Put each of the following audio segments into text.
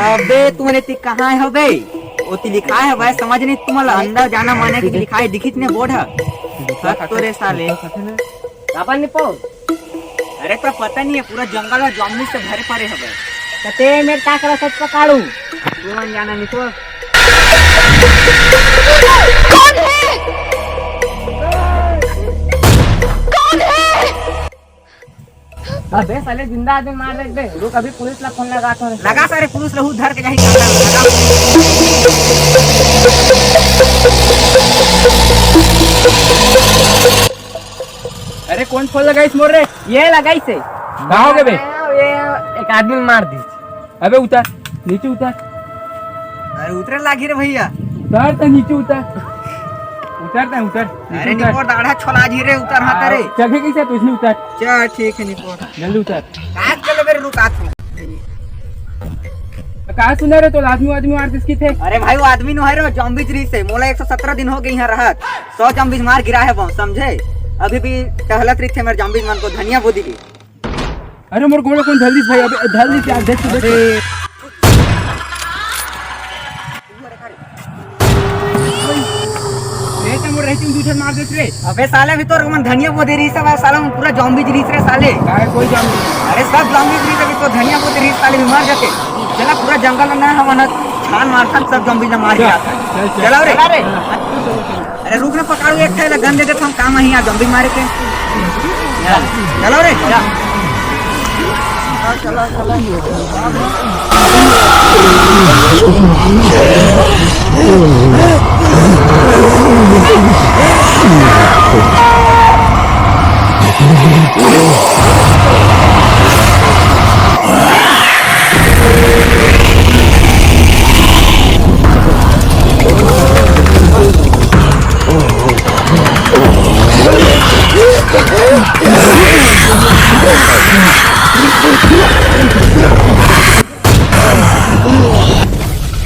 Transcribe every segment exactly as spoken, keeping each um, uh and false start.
अबे तुमन एती कहाँ हवे? ओती लिखाय हवय, समझ नहीं तुमन ला। अंदर जाना माने कि लिखाय दिखित ने बोर्ड ह। हद तोरे साले। काबर नहीं पाओ? अरे तो पता नहीं है, पूरा जंगल ह जॉम्बी से भरे पड़े हवय। त ते मेर का करा सच पकाड़ू? तुमन जाना नहीं तो। कौन है? कौन है? अबे साले, जिंदा आदमी मार दे बे। रुक, अभी पुलिस ला फोन लगात हों रे। लगा सारे, पुलिस लहू धर के जाही। लगा। अरे कोन फोन लगाइस मोर रे? ये लगाइस हे। का हो गे बे? ये एक आदमी मार दी। अबे उतर, नीचे उतर। अरे उतरे लागी रे भैया। उतर त नीचे उतर। उतर त उतर, नीचे अरे उतर। निपोर दाढ़ा छोला जी रे, उतर हाथ रे। चघे कैसे तू इसने उतर। चल ठीक है निपोर। जल्दी उतर। काट के ले मेरे रुका तू। का सुना रे, तो आदमी आदमी मार दिस की थे? अरे भाई, वो आदमी नो है रे, जॉम्बीज रहिस हे। मोला एक सौ सत्रह दिन हो गए यहाँ रहत, सौ जॉम्बीज मार गिरा है वो, समझे? अभी भी टहलत रहिथे मेरे जॉम्बीज मन को धनिया बोदी के। अरे मोर गोड़ कोन धर लिस भाई, अबे धर लिस यार, देख तो देख। ए त मोर रहती दूसर मार देत रे। अबे साले, अभी तोर मन धनिया बोदे रहिस हे, साला मन पूरा जॉम्बीज रहिस रे साले। काय कोई जॉम्बी? अरे सब जॉम्बीज रहिस हे, अभी तो धनिया बोदे रहिस साले, भी मर जाते। चला पूरा जंगल में ना हमन छान मारथन, सब जॉम्बीज ला मार के चल, आता। चल, चल। चला रे। चला रे। अरे रुक ना पकड़ू, एक ठे गन दे देथन, काम आही जॉम्बी मारे के। चलो रे।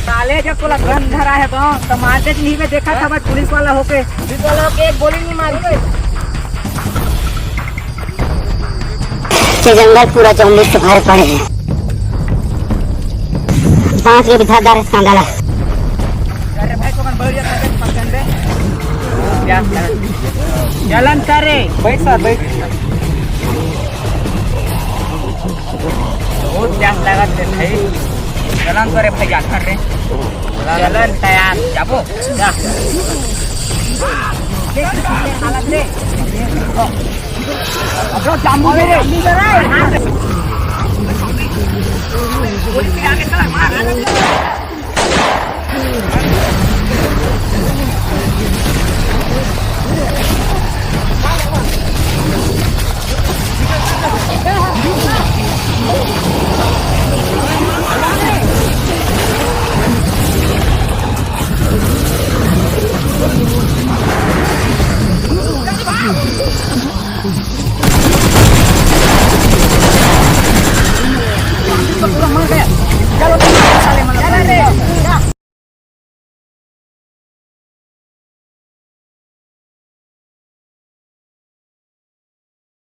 साले जब तोला गन धरा है बा, त मारते नहीं में देखा था बस पुलिस वाला होके। पुलिस वाला होके एक गोली नहीं मारी। ये जंगल पूरा जॉम्बी से भर पड़े हैं। बांस के बिधा दर सांगला। अरे भाई, तो बढ़िया था, पसंद है। क्या? चलन करे। बैठ सर, बैठ। बहुत प्यास लागत हे भाई। चलन तो रे भाई, जाथन रे। चलन तैयार, जाबो। जा। अब तो जामू रे।